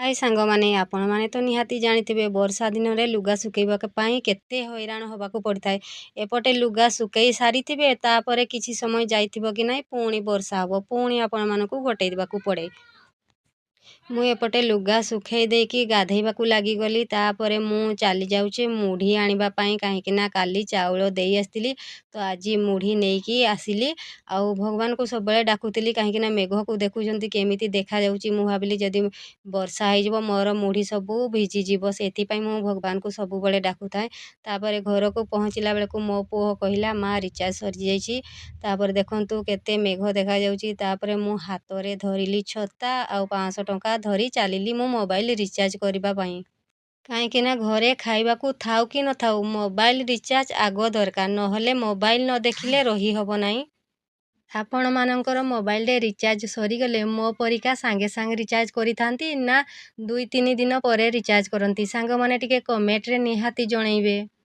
High ସାଙ୍ଗମାନେ, ଆପଣମାନେ ତ ନିହାତି ଜାଣିଥିବେ ବର୍ଷା ଦିନରେ ଲୁଗା ଶୁଖେଇବା ପାଇଁ କେତେ ହଇରାଣ ହେବାକୁ ପଡ଼ିଥାଏ। ଏପଟେ ଲୁଗା ଶୁଖେଇ ସାରିଥିବେ, ତାପରେ କିଛି ସମୟ ଯାଇଥିବ କି ନାହିଁ, ପୁଣି ବର୍ଷା ହେବ, ପୁଣି ଆପଣମାନଙ୍କୁ ଗୋଟେଇ ଦେବାକୁ ପଡ଼େ। ମୁଁ ଏପଟେ ଲୁଗା ଶୁଖେଇ ଦେଇକି ଗାଧେଇବାକୁ ଲାଗିଗଲି। ତାପରେ ମୁଁ ଚାଲି ଯାଉଛି ମୁଢ଼ି ଆଣିବା ପାଇଁ, କାହିଁକିନା କାଲି ଚାଉଳ ଦେଇ ଆସିଥିଲି, ତ ଆଜି ମୁଢ଼ି ନେଇକି ଆସିଲି। ଆଉ ଭଗବାନଙ୍କୁ ସବୁବେଳେ ଡାକୁଥିଲି, କାହିଁକିନା ମେଘକୁ ଦେଖୁଛନ୍ତି କେମିତି ଦେଖାଯାଉଛି। ମୁଁ ଭାବିଲି ଯଦି ବର୍ଷା ହେଇଯିବ, ମୋର ମୁଢ଼ି ସବୁ ଭିଜିଯିବ। ସେଥିପାଇଁ ମୁଁ ଭଗବାନଙ୍କୁ ସବୁବେଳେ ଡାକୁଥାଏ। ତାପରେ ଘରକୁ ପହଞ୍ଚିଲା ବେଳକୁ ମୋ ପୁଅ କହିଲା, ମା, ରିଚାର୍ଜ ସରିଯାଇଛି। ତାପରେ ଦେଖନ୍ତୁ କେତେ ମେଘ ଦେଖାଯାଉଛି। ତାପରେ ମୁଁ ହାତରେ ଧରିଲି ଛତା ଆଉ 500 ଟଙ୍କା ଧରି ଚାଲିଲି ମୁଁ ମୋବାଇଲ ରିଚାର୍ଜ କରିବା ପାଇଁ, କାହିଁକିନା ଘରେ ଖାଇବାକୁ ଥାଉ କି ନଥାଉ, ମୋବାଇଲ ରିଚାର୍ଜ ଆଗ ଦରକାର। ନହେଲେ ମୋବାଇଲ ନ ଦେଖିଲେ ରହିହେବ ନାହିଁ। ଆପଣମାନଙ୍କର ମୋବାଇଲରେ ରିଚାର୍ଜ ସରିଗଲେ ମୋ ପରିକା ସାଙ୍ଗେ ସାଙ୍ଗେ ରିଚାର୍ଜ କରିଥାନ୍ତି ନା 2-3 ଦିନ ପରେ ରିଚାର୍ଜ କରନ୍ତି? ସାଙ୍ଗମାନେ, ଟିକେ କମେଣ୍ଟରେ ନିହାତି ଜଣେଇବେ।